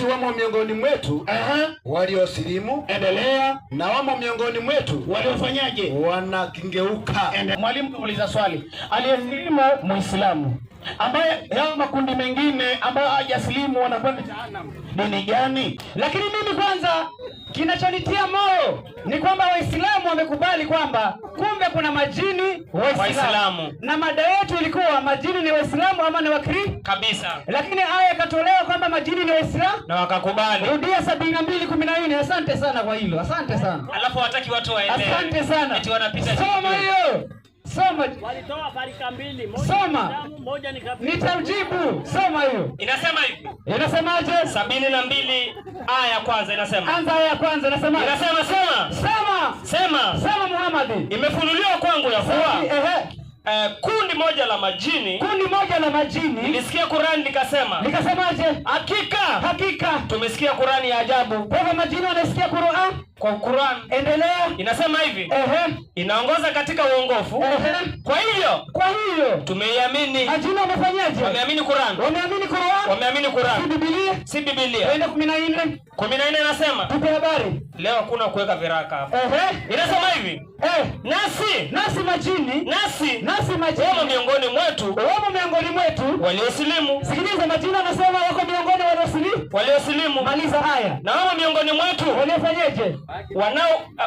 Basi wamo miongoni mwetu waliosilimu. Endelea. Na wamo miongoni mwetu Waliofanyaje? Wanakengeuka. Mwalimu kauliza swali, aliyesilimu Muislamu, ambaye yao makundi mengine ambayo hawajasilimu wanakwenda jahannam, dini gani? Lakini mimi kwanza, kinachonitia moyo ni kwamba Waislamu wamekubali kwamba kumbe kuna majini Waislamu. Waislamu. Na mada yetu ilikuwa majini ni Waislamu ama ni Wakristo Kabisa. Lakini aya ikatolewa kwamba majini ni Waislamu Na wakakubali. Rudia 72:14. Asante sana kwa hilo, asante sana. Alafu hawataki watu waelewe. Asante sana. Eti wanapita Soma juu. hiyo, soma. Walitoa farika mbili, moja Soma. ni Muislamu, moja ni kafiri. Nitamjibu. Soma hiyo. Inasema hivi. Inasemaje? 72 aya ya kwanza inasema. Anza aya ya kwanza, inasema. Inasema sema. Sema. Sema. Sema Muhammad. Imefunuliwa kwangu ya kuwa kundi moja la majini Kundi moja la majini lilisikia Qur'an likasema, likasemaje? Hakika Hakika tumesikia Qur'ani ya ajabu. Kwa hivyo majini wanasikia Qur'an. Kwa Qur'an Endelea. Inasema hivi, inaongoza katika uongofu. Kwa hivyo Kwa hiyo tumeiamini. Majini wamefanyaje? Wameamini Qur'an. Wameamini Qur'an. Wameamini Si Qur'an. Biblia. Si Biblia. Twende 14. 14 inasema, Tupe habari. Leo hakuna kuweka viraka hapa. Inasema hivi, nasi Nasi majini, nasi nasi majini wamo miongoni mwetu wamo miongoni mwetu waliosilimu. Sikiliza, majini wanasema wako miongoni waliosilimu. Waliosilimu. Maliza haya. Na wamo miongoni mwetu Waliofanyeje?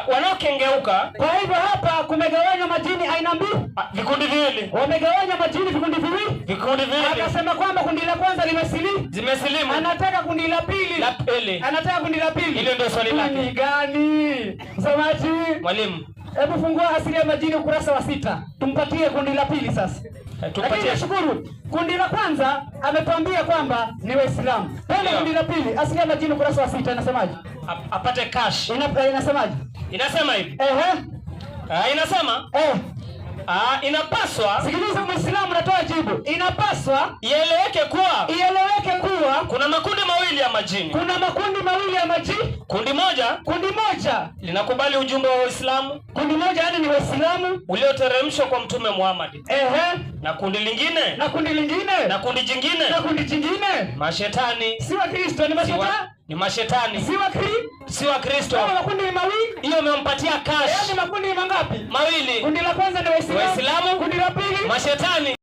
Wanaokengeuka. Kwa hivyo hapa kumegawanywa majini aina mbili. Ah, vikundi viwili. Wamegawanya majini vikundi viwili. Vikundi viwili. Akasema kwamba kundi la kwanza limesilimu. Zimesilimu. Anataka kundi la pili. La pili. Anataka kundi la pili. Hilo ndio swali lake. Kundi gani? Msomaji. Mwalimu. Hebu fungua Asili ya Majini ukurasa wa 6. Tumpatie kundi la pili sasa. Tupatie. Lakini nashukuru kundi la kwanza ametuambia kwamba ni Waislamu. Twende kundi la pili, Asili ya Majini ukurasa wa 6 inasemaje? Apate cash. Inasemaje? Inasema hivi. Ah, inasema inapaswa Sikiliza Muislamu, natoa jibu. Inapaswa ieleweke kuwa ieleweke kuwa kuna makundi mawili ya majini. Kuna makundi mawili ya majini. Kundi moja Kundi moja linakubali ujumbe wa Uislamu kundi moja yani ni Waislamu ulioteremshwa kwa Mtume Muhammad. Na kundi lingine Na kundi lingine na kundi jingine na kundi jingine mashetani. Si Wakristo, ni mashetani. Ni mashetani. Si Wakristo. Si Wakristo. Kama makundi ni mawili. Hiyo umempatia cash. Yaani makundi ni mangapi? Mawili. Kundi la kwanza ni Waislamu. Waislamu. Kundi la pili mashetani.